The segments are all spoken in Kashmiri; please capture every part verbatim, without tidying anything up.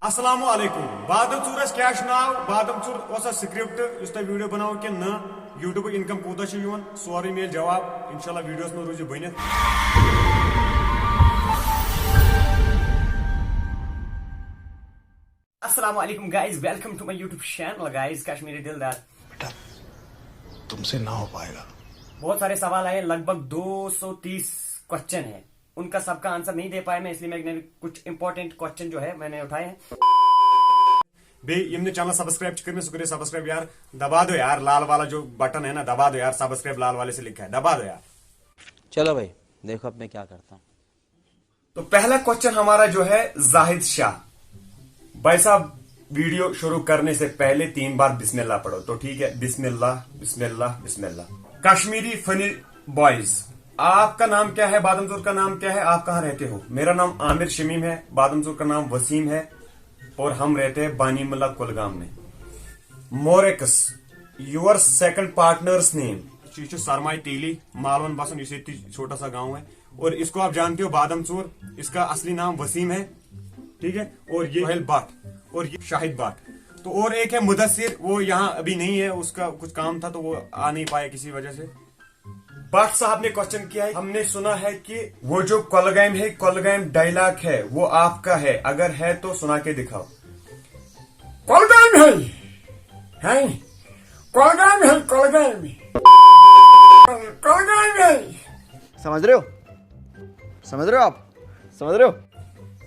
السلام علیکم۔ بادم ژوٗرس کیٛاہ چھُ ناو؟ بادم ژوٗر اوسا script یُس تۄہہِ video بناوو کِنہٕ نہ؟ YouTube انکم کوٗتاہ چھُ یِوان؟ سورُے میلہِ جواب انشاءاللہ videoس منٛز، روٗزِو بٔنِتھ۔ السلام علیکم guys, welcome to my YouTube channel guys, Kashmiri Dildar. तुमसे ना हो पाएगा। बहुत सारे सवाल आए, लगभग दो सौ तीस क्वेश्चन है, उनका सबका आंसर नहीं दे पाया मैं, इसलिए मैंने कुछ इंपॉर्टेंट क्वेश्चन जो है मैंने उठाए हैं। بیٚیہِ یِم نہٕ چینل سبسکرائب چھِ کٔرمٕتۍ، سُہ کٔرِو سبسکرائب یار، دبا دو یار لال والا جو بٹن ہے نا، دبا دو یار، سبسکرائب لال والے سے لکھا ہے، دبا دو یار۔ चलो भाई, देखो अब मैं क्या करता हूँ। तो पहला क्वेश्चन हमारा जो है जाहिद शाह। भाई साहब, वीडियो शुरू करने से पहले तीन बार बिस्मिल्लाह पढ़ो, तो ठीक है। बिस्मिल्लाह, बिस्मिल्लाह, बिस्मिल्लाह। कश्मीरी फनी बॉयज, आपका नाम क्या है? बादमचूर का नाम क्या है? आप कहाँ रहते हो? मेरा नाम आमिर शमीम है, बादमचूर का नाम वसीम है और हम रहते हैं बानीमुल्ला कुलगाम में। मोरेक्स, your second partner's name? ये सरमाई तेली, मालवन बसन, इसे छोटा सा गांव है। और इसको आप जानते हो बादम चोर, इसका असली नाम वसीम है, ठीक है। और ये सुहेल भट्ट और ये शाहिद भट्ट। तो और एक है मुदस्सिर, वो यहाँ अभी नहीं है, उसका कुछ काम था तो वो आ नहीं पाया किसी वजह से। भट्ट साहब ने क्वेश्चन किया है, हमने सुना है कि वो जो कोलगाम है, कोलगाम डायलॉग है, वो आपका है, अगर है तो सुना के दिखाओ। कोलगाम है, हैं? कोलगाम है, कोलगाम। कोलगाम है। समझ रहे हो? समझ रहे हो आप? समझ रहे हो?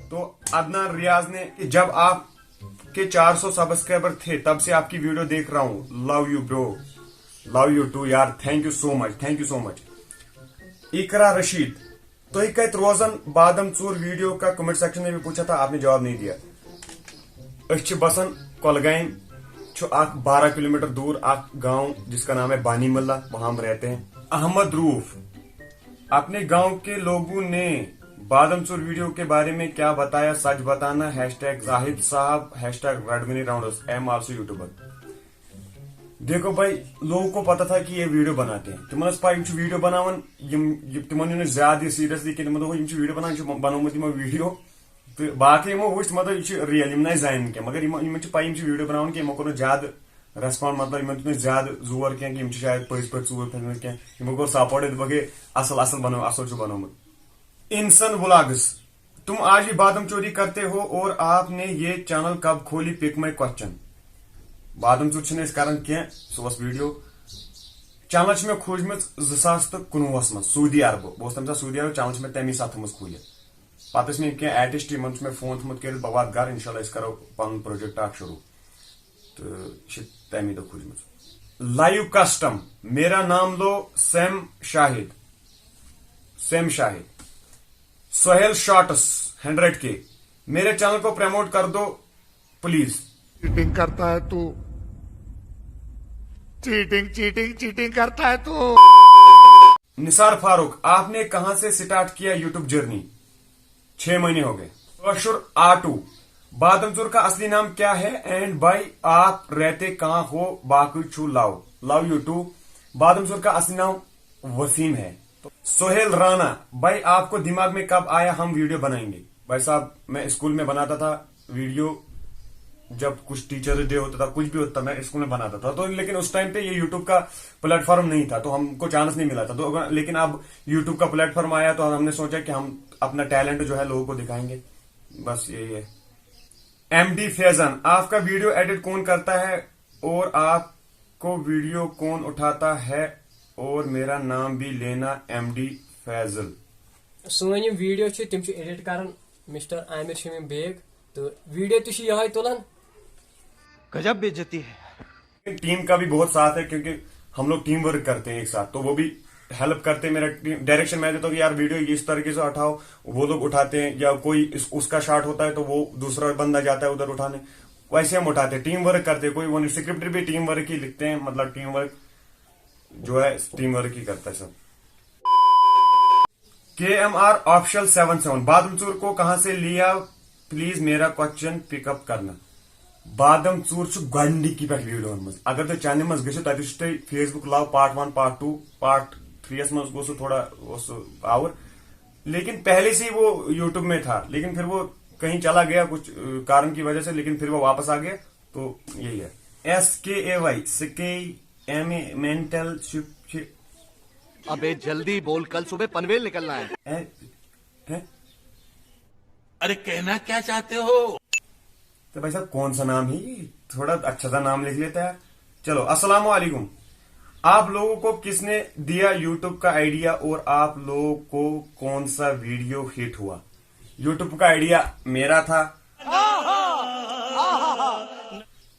तो अदनान रियाज ने कि जब आप के चार सौ सब्सक्राइबर थे, तब से आपकी वीडियो देख रहा हूँ। Love you bro, love you too यार, thank you so much, thank you so much। इकरा रशीद, तो ही कहते रोजन बादम चूर वीडियो का कमेंट सेक्शन में भी पूछा था, आपने जवाब नहीं दिया। अस बसन कोलगाम, छु अख बारह किलोमीटर दूर अख गांव जिसका नाम है बानी मुल्ला, वहां हम रहते हैं। अहमद रूफ, अपने गांव के लोगों ने बादम चूर वीडियो के बारे में क्या बताया, सच बताना। Hashtag जाहिद साहब, hashtag Redmini Rounders, I am also YouTuber। देखो भाई, लोगों को पता था कि ये वीडियो बनाते हैं, تِمن ٲس پَے یِم چھِ वीडियो بناوان، یِم یِم- تِمن نیوٗ نہٕ زیادٕ یہِ seriously کینٛہہ، تِمن دوٚپ یِم چھِ वीडियो بناوان، یِم چھِ بنومُت یِمو वीडियो۔ تہٕ باقٕے یِمو وٕچھ، مطلب یہِ چھُ real، یِم نہٕ اَسہِ زانن کینٛہہ، مگر یِمن یِمن چھِ پَے یِم چھِ वीडियो بناوان کینٛہہ، یِمو کوٚر نہٕ زیادٕ respond، مطلب یِمن دیُت نہٕ زیادٕ زور کینٛہہ کہِ یِم چھِ شاید پٔزۍ پٲٹھۍ ژوٗر پھٔرمٕتۍ کینٛہہ، یِمو کوٚر support، دوٚپُکھ ہے اَصٕل اَصٕل بنٲو، اَصٕل چھُ بنومُت۔ انسان ولاگس، تم آج بھی بادم چوری کرتے ہو اور آپ نے یہ چینل کب کھولی؟ Pick my question۔ بادم چوری چھِنہٕ أسۍ کران کینٛہہ، سُہ اوس वीडियो۔ چینل چھِ مےٚ کھوٗجمٕژ زٕ ساس تہٕ کُنوُہس منٛز سعودی عربہٕ، بہٕ اوسُس تَمہِ ساتہٕ سعودی عربہٕ، چینل چھِ مےٚ تَمی ساتہٕ تھٲومٕژ کھوٗلِتھ۔ پتہٕ ٲسۍ مےٚ کینٛہہ artist، یِمن چھُ مےٚ فون تھوٚمُت کٔرِتھ، بہٕ واتہٕ گرٕ، انشاءاللہ أسۍ کرو پنُن project اکھ شروع۔ تہٕ یہِ چھِ تَمی دۄہ کھوٗجمٕژ۔ Live custom، میرا نام love Sam Shahid, Sam Shahid. Sohail shorts, hundred کے، میرے چینل کو پروموٹ کر دو پلیز۔ چیٹنگ کرتا ہے تو، چیٹنگ چیٹنگ چیٹنگ کرتا ہے تو۔ نثار فاروق، آپ نے کہاں سے سٹارٹ کیا یوٹیوب جرنی؟ چھ مہینے ہو گئے۔ کٲشُر آٹو، بادم چور کا اصلی نام کیا ہے؟ اینڈ بھائی آپ رہتے کہاں ہو؟ باقی چھو لو، لو یو ٹو۔ بادم چور کا اصلی نام وسیم ہے۔ سہیل رانا، بھائی آپ کو دماغ میں کب آیا ہم ویڈیو بنائیں گے؟ بھائی صاحب، میں اسکول میں بناتا تھا ویڈیو، جب کچھ ٹیچرس ڈے ہوتا تھا، کچھ بھی ہوتا تھا، میں اسکول میں بناتا تھا۔ تو لیکن اس ٹائم پہ یہ یوٹیوب کا پلیٹ فارم نہیں تھا، تو ہم کو چانس نہیں ملا تھا۔ تو لیکن اب یوٹیوب کا پلیٹ فارم آیا تو ہم نے سوچا کہ ہم اپنا ٹیلنٹ جو ہے لوگوں کو دکھائیں گے، بس یہی ہے۔ ایم ڈی فیضان، آپ کا ویڈیو ایڈٹ کون کرتا ہے اور آپ کو ویڈیو کون اٹھاتا ہے؟ اور میرا نام بھی لینا، ایم ڈی فیضل۔ سٲنۍ یِم ویڈیو چھِ، تِم چھِ ایڈٹ کران مسٹر عامر شمیم بیگ، تہٕ ویڈیو تہِ چھِ یِہوٚے تُلان۔ गजब बेइज्जती है। ٹیم کا بھی بہت ساتھ ہے، کیونکہ ہم لوگ ٹیم ورک کرتے ہیں ایک ساتھ، تو وہ بھی ہیلپ کرتے ہیں۔ میرا ڈائریکشن میں دیتا ہوں کہ یار ویڈیو اس طریقے سے اٹھاؤ، وہ لوگ اٹھاتے ہیں، یا کوئی اس, اس کا شاٹ ہوتا ہے تو وہ دوسرا بندہ جاتا ہے ادھر اٹھانے، ویسے ہم اٹھاتے ہیں، ٹیم ورک کرتے ہیں۔ کوئی وہ نہیں، اسکرپٹ بھی ٹیم ورک ہی لکھتے ہیں، مطلب ٹیم ورک جو ہے ٹیم ورک ہی کرتا ہے سب۔ K M R official seven seven, بادم چور کو کہاں سے لیا؟ پلیز میرا کوسچن پک اپ کرنا۔ بادم چور چھُ گۄڈنِکی پٮ۪ٹھ ویڈیوہن منٛز۔ اگر تُہۍ چینلہِ منٛز گٔژھِو، تتہِ وٕچھِو تُہۍ فیس بک لو part one, part two, part three یس منٛز گوٚو سُہ تھوڑا، اوس سُہ آوُر، لیکن پہلے سے ہی وہ یوٹیوب میں تھا، لیکن پھر وہ कहीं चला गया कुछ अ, कारण की वजह से, लेकिन फिर वो वापस आ गया। तो यही है। एस के ए वाई, स्के एम ए मेंटल शिप। अबे जल्दी बोल, कल सुबह पनवेल निकलना है। है, है? अरे कहना क्या चाहते हो? तो भाई साहब, कौन सा नाम है ये? थोड़ा अच्छा सा नाम लिख लेता है। चलो, अस्सलाम वालेकुम। आप लोगों को किसने दिया यूट्यूब का आइडिया और आप लोगों को कौन सा वीडियो हिट हुआ? यूट्यूब का आइडिया मेरा था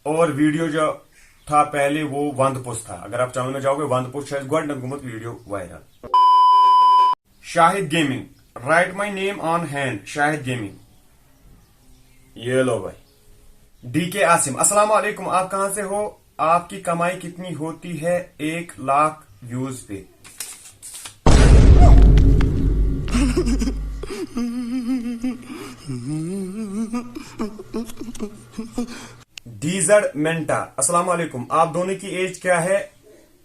और वीडियो जो था पहले, वो वंद पुस था। अगर आप चैनल में जाओगे, वंद पुस शायद गोल्डन गुमत video viral. Shahid gaming, write my name on hand, Shahid gaming. ये लो भाई। डी के आसिम, अस्सलाम वालेकुम, आप कहां से हो? आपकी कमाई कितनी होती है एक लाख व्यूज पे? डीजड मेंटा, अस्सलाम वालेकुम, आप दोनों की एज क्या है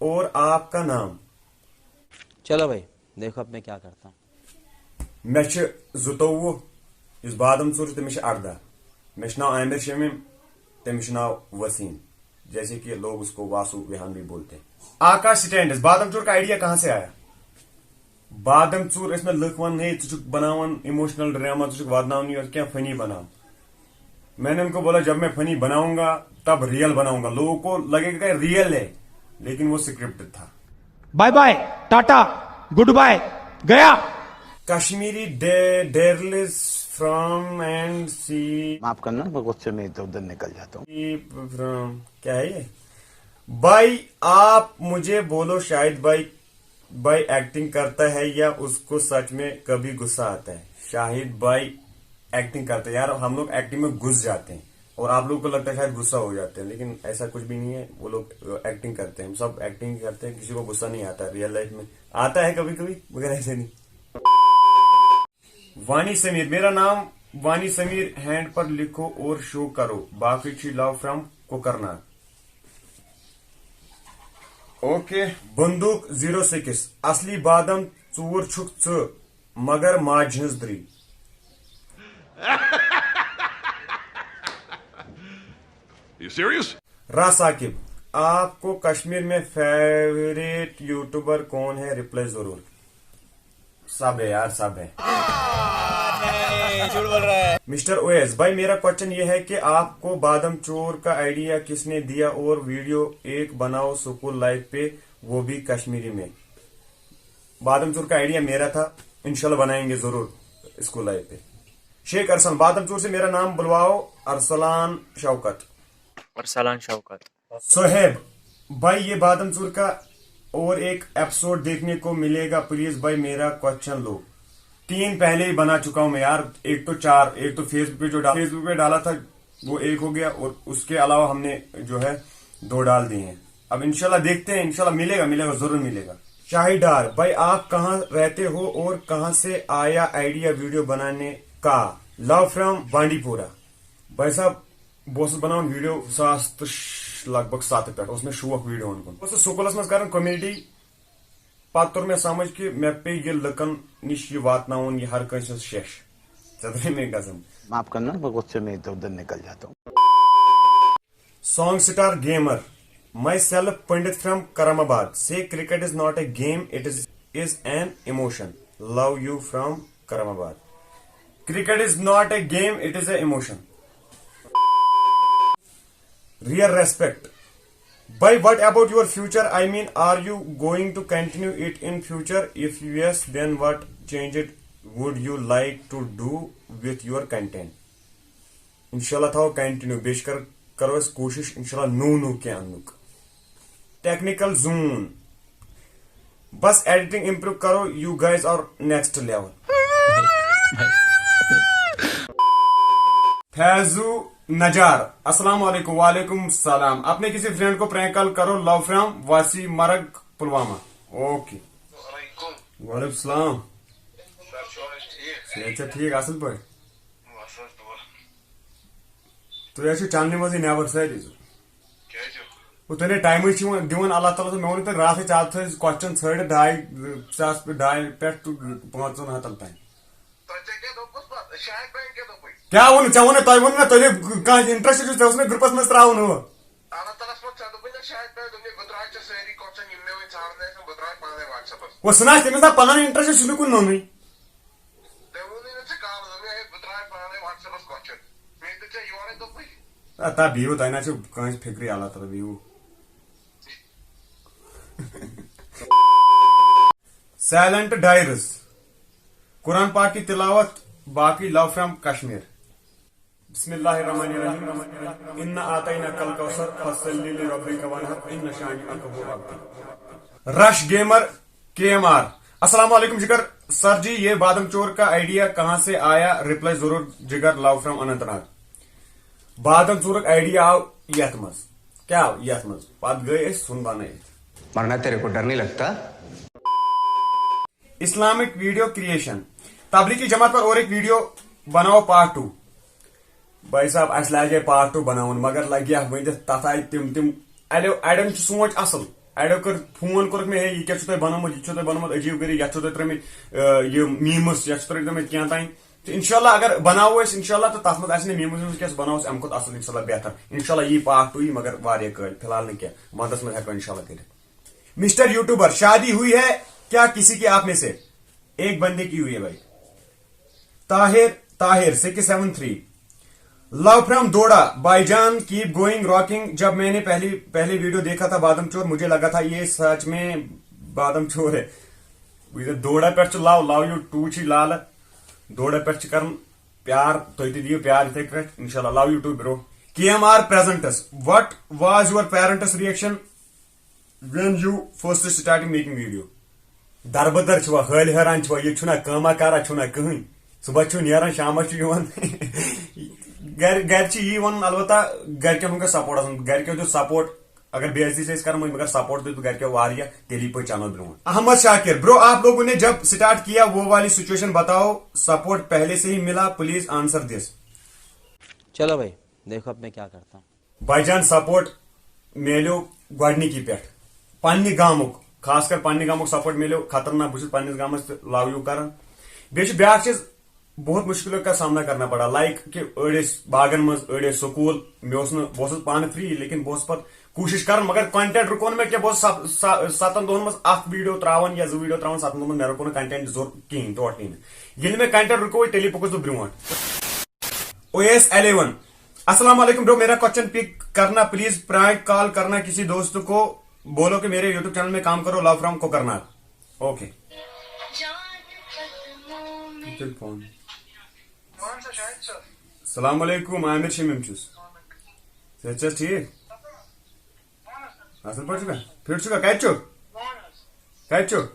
और आपका नाम? चलो भाई, देखो अब मैं क्या करता हूँ। مےٚ چھِ زٕتووُہ، یُس بادم ژوٗر چھُ، تٔمِس چھِ اَرداہ۔ مےٚ چھُ ناو عامر شمیٖم، تٔمِس چھُ ناو وسیٖم، جیسے کہ لوگ اس کو واسو وہان بھی بولتے ہیں۔ آکاش سٹینڈس، بادم چور کا آئیڈیا کہاں سے آیا؟ بادم ژوٗر ٲسۍ مےٚ لُکھ وَنان، "ہے، ژٕ چھُکھ بَناوان emotional drama، ژٕ چھُکھ واتناوان یورٕ کینٛہہ funny بَناو۔" میں نے ان کو بولا، "جب میں فنی بناؤں گا، تب ریئل بناؤں گا، لوگوں کو لگے گا کہ ریئل ہے، لیکن وہ اسکرپٹ تھا۔" Bye bye, tata, good bye, गया। کشمیری ڈے-، ڈیرلس فرام اینڈ سی माफ करना, मैं गुस्से में इधर उधर निकल जाता हूँ। فرام کیا ہے یہ؟ بھائی، آپ مجھے بولو، شاہد بھائی، بھائی ایکٹنگ کرتا ہے یا اس کو سچ میں کبھی غصہ آتا ہے؟ شاہد بھائی ایکٹنگ کرتے ہیں یار، ہم لوگ ایکٹنگ میں گھس جاتے ہیں اور آپ لوگوں کو لگتا ہے شاید غصہ ہو جاتے ہیں، لیکن ایسا کچھ بھی نہیں ہے۔ وہ لوگ ایکٹنگ کرتے ہیں، ہم سب ایکٹنگ کرتے ہیں، کسی کو غصہ نہیں آتا ریئل لائف میں۔ آتا ہے کبھی کبھی، مگر ایسے نہیں۔ وانی سمیر، میرا نام وانی سمیر ہینڈ پر لکھو اور شو کرو، باقی چھی لو فرام کوکرناگ۔ اوکے۔ بندوق زیرو سکس، اصلی بادم ژوٗر چھُکھ ژٕ، مگر ماجہِ ہٕنٛز درٕے۔ You serious? را ثاقب، آپ کو کشمیر میں فیوریٹ یوٹیوبر کون ہے؟ رپلائی ضرور۔ سب ہے یار، سب ہے۔ مسٹر اویس بھائی، میرا کوشچن یہ ہے کہ آپ کو بادم چور کا آئیڈیا کس نے دیا اور ویڈیو ایک بناؤ اسکول لائف پہ، وہ بھی کشمیری میں۔ بادم چور کا آئیڈیا میرا تھا، انشاءاللہ بنائیں گے ضرور اسکول لائف پہ۔ شیخ ارسلان، بادم چور سے میرا نام بلواؤ، ارسلان شوکت۔ ارسلان شوکت۔ صہیب بھائی، یہ بادم چور کا اور ایک ایپیسوڈ دیکھنے کو ملے گا، پلیز بھائی، میرا کوشچن لو۔ تین پہلے ہی بنا چکا ہوں میں یار، ایک تو چار، ایک تو فیس بک پہ جو ڈا-، فیس بک پہ ڈالا تھا، وہ ایک ہو گیا، اور اس کے علاوہ ہم نے جو ہے دو ڈال دیے ہیں۔ اب انشاءاللہ دیکھتے ہیں، انشاءاللہ ملے گا، ملے گا، ضرور ملے گا۔ شاہی ڈار بھائی، آپ کہاں رہتے ہو اور کہاں سے آیا آئیڈیا ویڈیو بنانے کا؟ لو فرام بانڈی پورہ۔ بھائی صاحب، بہٕ اوسُس بناوان ویڈیو زٕ ساس تہٕ ش-، لگ بگ ستھ پٮ۪ٹھ اوس مےٚ شوق ویڈیوَن کُن۔ بہٕ اوسُس سکوٗلَس منٛز کران کامیڈی، پتہٕ توٚر مےٚ سمجھ کہِ مےٚ پیٚیہِ یہِ لُکن نِش یہِ واتناوُن، یہِ ہر کٲنٛسہِ ہٕنٛز شیٚش۔ ژےٚ درٛاے مےٚ قسم۔ माफ करना, मैं गुस्से में इधर उधर निकल जाता हूँ। Song star gamer, my self Pandit from کرم آباد، سے cricket is not a game, it is is an emotion, love you from کرم آباد۔ Cricket is not a game, it is A emotion. Real respect. Bhai, what about your future? I mean, are you going to continue it in future? If yes, then what change it would you like to do with your content? انشاءاللہ تھاوو کنٹینیو، بیٚیہِ چھِ کر-، کرو أسۍ کوٗشِش انشاءاللہ نوٚو نوٚو کینٛہہ اننُک۔ Technical zone. بس ایڈیٹنگ امپروو کرو، you guys are next level. Faizu Najar, السلام علیکم۔ وعلیکم السلام۔ اپنے کسی فرینڈ کو پرینک کال کرو، لو فرام واسی مرگ پلوامہ۔ اوکے۔ وعلیکم السلام۔ صحت چھا ٹھیک، اصل پٲٹھۍ؟ تُہۍ حظ چھِو چنلہِ منٛزٕے نٮ۪بر سٲری۔ گوٚو تُہۍ نے ٹایمٕے چھِو دِوان اللہ تعالیٰ ہس۔ مےٚ ووٚنوُ تۄہہِ راتھٕے ژےٚ آز تھٲیزِ کوسچن ژھٲنٛڈِتھ ڈاے ساس پٮ۪ٹھ، ڈاے پٮ۪ٹھ تہٕ پانٛژن ہتن تام۔ تۄہہِ ژےٚ کیٛاہ دوٚپُس پتہٕ؟ شاہد بھاین کیٛاہ دوٚپُے؟ کیٛاہ ووٚن؟ ژےٚ ووٚنُے، تۄہہِ ووٚنوُ نہ، تۄہہِ نے کانٛہہ interest چھُ، ژےٚ اوسُے نہٕ groupس منٛز ترٛاوُن ہُہ۔ اللہ تعالیٰ ہس منٛز ژےٚ دوٚپُے نہ شاید، مےٚ دوٚپ مےٚ بہٕ ترٛاوٕ ژےٚ سٲری question یِم مےٚ وۄنۍ ژھانٛڈنہٕ ٲسۍ، بہٕ ترٛاوٕ پانے WhatsAppس۔ گوٚو سُہ نہ آسہِ تٔمِس نہ پانہٕ interest، سُہ نہٕ کُنہِ نوٚنُے۔ تٔمۍ ووٚنُے نہ ژےٚ کالہٕ، دوٚپ مےٚ ہے بہٕ ترٛاوٕ پانے WhatsAppس question۔ مےٚ دیُت ژےٚ یورے دوٚپُے۔ آ، تا بِہِو، تۄہہِ نہ چھُو کٲنٛسہِ فِکرٕے، اللہ تعالیٰ بِہِو۔ Silent Diaries، قرآن پاک کی تلاوت، باقی love from کشمیر۔ بسم اللہ الرحمن الرحیم۔ انا اعطیناک الکوثر فصل لربک وانحر ان شانئک هو الابتر۔ رش گیمر کے ایم آر۔ السلام علیکم جگر سر جی، یہ بادم چور کا آئیڈیا کہاں سے آیا؟ رپلائی ضرور جگر، love from اننت ناگ۔ بادم چورک آئیڈیا آو یتھ منٛز۔ کیٛاہ آو یتھ منٛز؟ پتہٕ گٔے أسۍ سُن بنٲیِتھ۔ मरना तेरे को डर नहीं लगता? Islamic video creation. Tablighi Jamaat پر اور ایک ویڈیو بناؤ پارٹ ٹو۔ بھائی صاحب، اسہِ لاجے پارٹ ٹو بناوُن، مگر لگہِ ہا ؤنِتھ تتھ آیہِ تِم تِم، اڑیو، اڑٮ۪ن چھُ سونچ اصل، اڑیو کٔر فون کوٚرُکھ مےٚ، ہے، یہِ کیٛاہ چھُو تۄہہِ بنومُت، یہِ چھُو تۄہہِ بنومُت عجیب غریب، یتھ چھُو تۄہہِ ترٲمٕتۍ، آ، یہِ میٖمٕز، یتھ چھُو تۄہہِ ترٲمٕتۍ کینٛہہ تام۔ تہٕ انشاءاللہ اگر بناوو أسۍ، انشاءاللہ، تہٕ تتھ منٛز آسہِ نہٕ میٖمٕز ویٖمٕز کینٛہہ، سُہ بناوو أسۍ امہِ کھۄتہٕ اصل، انشاءاللہ بہتر۔ انشاءاللہ یی پارٹ ٹو یی، مگر واریاہ کٲلۍ، فی الحال نہٕ کینٛہہ، ونٛدس منٛز ہٮ۪کو انشاءاللہ کٔرِتھ۔ مسٹر یوٹیوبر، شادی ہوئی ہے کیا کسی کی آپ میں سے؟ ایک بندے کی ہوئی ہے بھائی۔ Tahir, Tahir six seven three. Love from دوڑا، بھائی جان keep going rocking۔ جب میں نے پہلی پہلی ویڈیو دیکھا تھا بادم چور، مجھے لگا تھا یہ سچ میں بادم چور ہے۔ وٕچھ زِ دوڑا پٮ۪ٹھ چھُ love، love you too چھی لالہٕ۔ دوڑا پٮ۪ٹھ چھِ کران پیار، تُہۍ تہِ دِیِو پیار یِتھَے کٲٹھۍ۔ انشاءاللہ، love you too bro۔ K M R Presents، what was your parents reaction when you first starting making video؟ دربدر چھُوا، حٲلۍ حٲران چھُوا، ییٚتہِ چھُنہ کٲما کارا چھُنہ کٕہٕنۍ۔ صُبحس چھُو نیران، شامس چھُو یِوان۔ گرِ، گرِ چھِ یی وَنان، البتہ گرِکٮ۪ن ہُنٛد گژھِ support آسُن۔ گرِکٮ۪و دیُت support، اگر بے عزتی چھِ أسۍ کران، وۄنۍ مگر support دیُت گرِکٮ۪و واریاہ، تیٚلی پٔکۍ channel برٛونٛٹھ۔ احمد شاکر، bro، آپ لوگوں نے جب start کیا، وہ والی situation بتاؤ، support پہلے سے ہی ملا، please answer this۔ चलो भाई, देखो अब मैं क्या करता हूँ। بھائی جان، support میلیو گۄڈنِکی پٮ۪ٹھ۔ پننہِ گامُک، خاص کر پننہِ گامُک support میلیو خطرناک۔ بہٕ چھُس پننِس گامس تہِ love you کران۔ بیٚیہِ چھُ بیٛاکھ چیٖز، بہت مشکلوں کا سامنا کرنا پڑا، like کہ أڑۍ ٲسۍ باغن منٛز، أڑۍ ٲسۍ سکوٗل۔ مےٚ اوس نہٕ، بہٕ اوسُس پانہٕ free، لیکن بہٕ اوسُس پتہٕ کوٗشش کران، مگر content رُکو نہٕ مےٚ کینٛہہ۔ بہٕ اوسُس سپ-، سا-، ستن دۄہن منٛز اکھ ویڈیو ترٛاوان یا زٕ ویڈیو ترٛاوان، ستن دۄہن منٛز مےٚ رُکو نہٕ content ضروٗر کِہینۍ، totally نہٕ۔ ییٚلہِ مےٚ content رُکو، تیٚلی پوٚکُس بہٕ برٛونٛٹھ۔ O S eleven. السلام علیکم bro, میرا question pick کرنا please, prank call کرنا किसी दोस्त को, बोलो कि मेरे YouTube channel में काम करो, love from کوکرناگ। Okay. السلام علیکم، عامر شمیم چھُس۔ صحت چھا ٹھیٖک؟ اصل پٲٹھۍ چھُکھا؟ فِٹ چھُکھا؟ کتہِ چھُکھ؟ کتہِ چھُکھ؟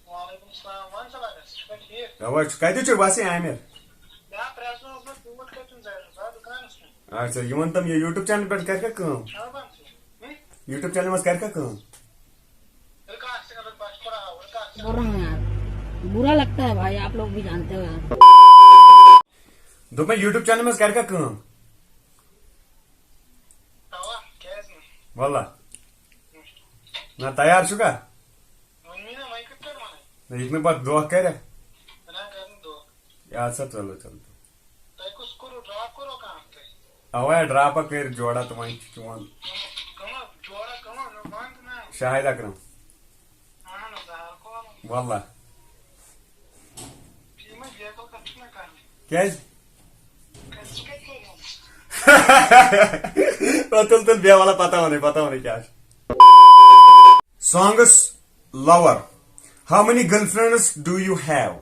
وعلیکم السلام۔ وَن سا لگس، ژٕ چھُکھا ٹھیٖک؟ اوا، چھُ، کتہِ چھُکھ؟ بس یہِ عامر۔ مےٚ آو پرٛٮ۪س اوس مےٚ بوٗٹھ کتہِ چھُنہٕ زٲوِتھ؟ بہٕ دُکانس پٮ۪ٹھ۔ اچھا، یہِ وَن تم، یہِ YouTube channel پٮ۪ٹھ کرکھا کٲم؟ کیٛاہ بنٛد چھُ؟ ہُم؟ YouTube channel منٛز کرکھا کٲم؟ رُکا اکھ سیکنڈ، رُکا، بس تھوڑا آو، رُکا اکھ سیکنڈ۔ برا ہے یار، برا लगता है भाई, आप लोग भी जानते हो यार। دوٚپمَے YouTube channel منٛز کرکھا کٲم؟ اوا، کیٛازِ نہٕ؟ واللہ۔ نہ، تیار چھُکھا؟ ووٚنمَے نہ، وۄنۍ کِتھ پٲٹھۍ وَنَے؟ نہ، یہِ چھُنہٕ پَتہٕ دھوکہٕ کرِ۔ نہ، کَرِ نہٕ دھوکہٕ۔ اَدٕ سا، چلو، چلو۔ تۄہہِ کُس کوٚروٕ، drop کوٚروٕ کانٛہہ تۄہہِ؟ اَوا، dropا کٔرۍ جوڑا تہٕ وۄنۍ چھُ چون۔ کٕم حظ؟ جوڑا کٕم حظ؟ مےٚ وَن تہٕ نہ۔ شاہد اکرم۔ اہن حظ، آ، کوٚرُم۔ واللہ۔ یِمَے بیکل کَتھٕ چھِنہ کَرٕنۍ۔ کیٛازِ؟ کَتھٕ چھِ کَتہِ کوٚرُم؟ او، تُل، تُل، بیٚہہ، وَلہٕ پَتہ وَنَے، پَتہ وَنَے کیٛاہ چھُ۔ Songs lover, how many girlfriends do you have?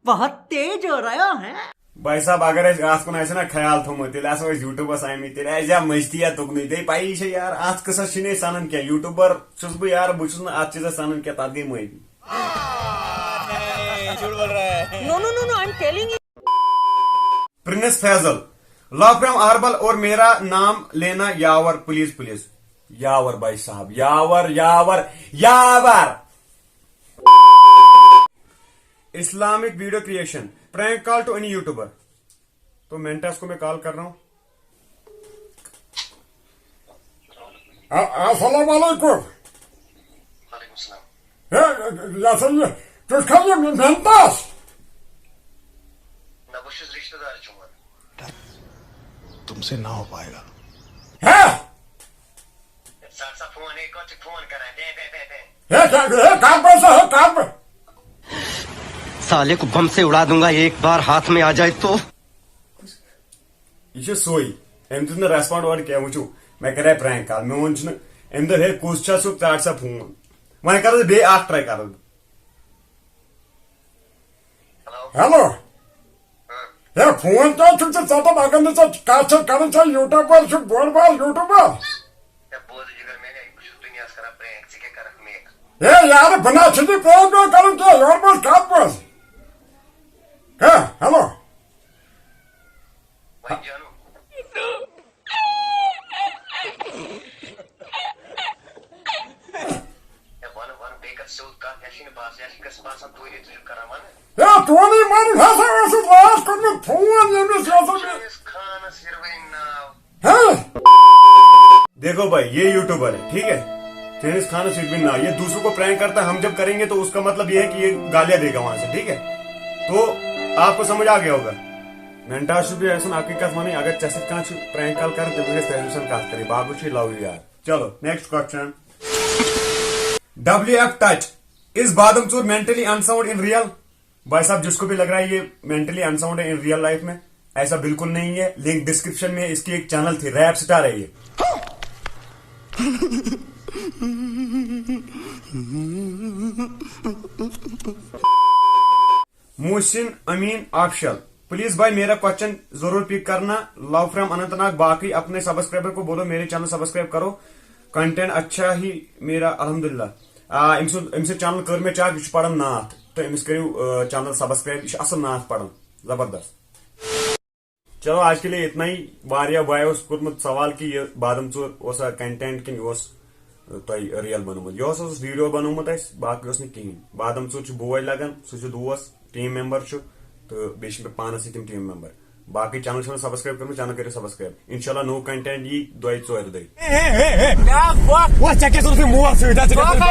बहुत तेज हो रहा है۔ بھائی صاحب، اگر اَسہِ اَتھ کُن آسہِ نا خیال تھوٚمُت، تیٚلہِ آسو أسۍ YouTubeس آمٕتۍ، تیٚلہِ آسہِ ہا مٔشتٕے یا تُکنُے۔ دے پَیی چھےٚ یار، اَتھ قٕصَس چھِنہٕ أسۍ سَنان کینٛہہ۔ YouTuber چھُس بہٕ یار، بہٕ چھُس نہٕ اَتھ چیٖزَس سَنان کینٛہہ، تَتھ گٔے معٲفی۔ No, no, no, no, I'm telling you. Prince Faisal, love from Ahrbal اور میرا نام لینا یاور، please, please. یاور بھائی صاحب، یاور، یاور، یاور۔ Islamic video creation, prank call to any YouTuber. تو مینٹاس کو میں کال کر رہا ہوں۔ آ-، السلام علیکم۔ وعلیکم السلام۔ ہے، یہِ ہسا یہِ، تُہۍ چھِو یہِ مینٹاس؟ نہ، بہٕ چھُس رِشتہٕ دار چون۔ तुमसे ना हो पाएगा। ہے ژَٹ سا فون، ہے کَتھ چھُکھ فون کران؟ بے بے بے بے۔ ہے کیٛاہ ہے کَتھ بَنہِ سا ہے کَتھ بَنہِ؟ साले को बम से उड़ा दूंगा एक बार हाथ में आ जाए तो। یہِ چھُ سُے۔ أمۍ دیُت نہٕ ریسپانڈ اورٕ کینٛہہ۔ وٕچھِو، مےٚ کَرے پرٛینٛک کال، میون چھُنہٕ۔ أمۍ دوٚپ، ہے کُس چھا سُہ، ژَٹ سا فون۔ وۄنۍ کَرٕ بہٕ بیٚیہِ اَکھ ٹراے کَرٕ بہٕ۔ ہیلو۔ ہیلو۔ ہے فون کیٛازِ چھُکھ ژٕ ژَٹان؟ اگر نہٕ ژےٚ کَتھ چھَکھ کَرٕنۍ، ژٕ یوٗٹیوٗبَر چھُکھ، بوٚڑ بار یوٗٹیوٗبَر۔ ہے بوز یہِ جِگر میٛانہِ، بہٕ چھُس دُنیاہَس کران پرٛینٛک، ژٕ کیٛاہ کَرَکھ مےٚ؟ ہے یارٕ، بہٕ نہ چھُس نہٕ پرٛینٛک وینٛک کَران کینٛہہ، یورٕ بوز کَتھ بوز۔ ہے ہیلو۔ وۄنۍ جانو۔ ہے وَن وَن، بیٚیہِ کَر سیوٚد کَتھ، یہِ چھِنہٕ باسان، یہِ چھِ گژھِ باسان دوٗری، ژٕ چھُکھ کران وَنہٕ۔ ہے چونٕے مَرُن ہسا اوسُس راتھ کوٚرمُت فون ییٚمِس یہِ اوسُس۔ چٲنِس خانَس ہِروٕنۍ ناو۔ ہاں؟ देखो भाई, ये यूट्यूबर है, ठीक है। चेंजिस खान और सिडविन ना, ये दूसरों को प्रैंक करता है, हम जब करेंगे तो उसका मतलब ये है कि ये गालियां देगा वहां से, ठीक है। तो आपको समझ आ गया होगा। مینٹاس چھُس بہٕ یژھان اکٕے کتھ ونٕنۍ، اگر ژےٚ سۭتۍ کانٛہہ چھُ پرینک کال کران، تٔمِس گژھِ تٔمۍ سٕنٛز کتھ کرٕنۍ، باقٕے چھُے لو یار۔ چلو next question. W F Touch, is Badam Chor mentally unsound in real? भाई साहब, जिसको भी लग रहा है ये मेंटली अनसाउंड है इन रियल लाइफ में, ऐसा बिल्कुल नहीं है। लिंक डिस्क्रिप्शन में, इसकी एक चैनल थी, रैप स्टार है ये। मोहसिन अमीन ऑफिशियल, प्लीज भाई मेरा क्वेश्चन जरूर पिक करना। Love from Anantnag. बाकी अपने सब्सक्राइबर को बोलो मेरे चैनल सब्सक्राइब करो, कंटेंट अच्छा ही मेरा अल्हम्दुलिल्लाह। آ أمۍ سُنٛد أمۍ سٕنٛز چینل کٔر مےٚ چیک، یہِ چھُ پران نعت، تہٕ أمِس کٔرِو چینل سبسکرایب، یہِ چھُ اصل نعت پران، زبردست۔ چلو آج کے لیے اتنا ہی۔ واریاہ بایو اوس کوٚرمُت سوال کہِ یہِ بادم ژور اوسا کنٹینٹ کِنہٕ یہِ اوس تۄہہِ ریل بنومُت؟ یہِ اوس اوس ویڈیو بنومُت اَسہِ، باقٕے اوس نہٕ کِہیٖنۍ۔ بادم ژور چھُ بوے لگان، سُہ چھُ دوس، ٹیٖم ممبر چھُ، تہٕ بیٚیہِ چھِ مےٚ پانس سۭتۍ تِم ٹیٖم ممبر۔ باقٕے چینل چھِ مےٚ سبسکرایب کٔرمٕژ، چینل کٔرِو سبسکرایب۔ انشاءاللہ نوٚو کنٹینٹ یی دۄیہِ ژورِ دۄہہِ۔ وۄتھ، ژےٚ کیٛاہ چھُتھ مول سۭتۍ؟ ژٕ کیٛاہ چھُکھ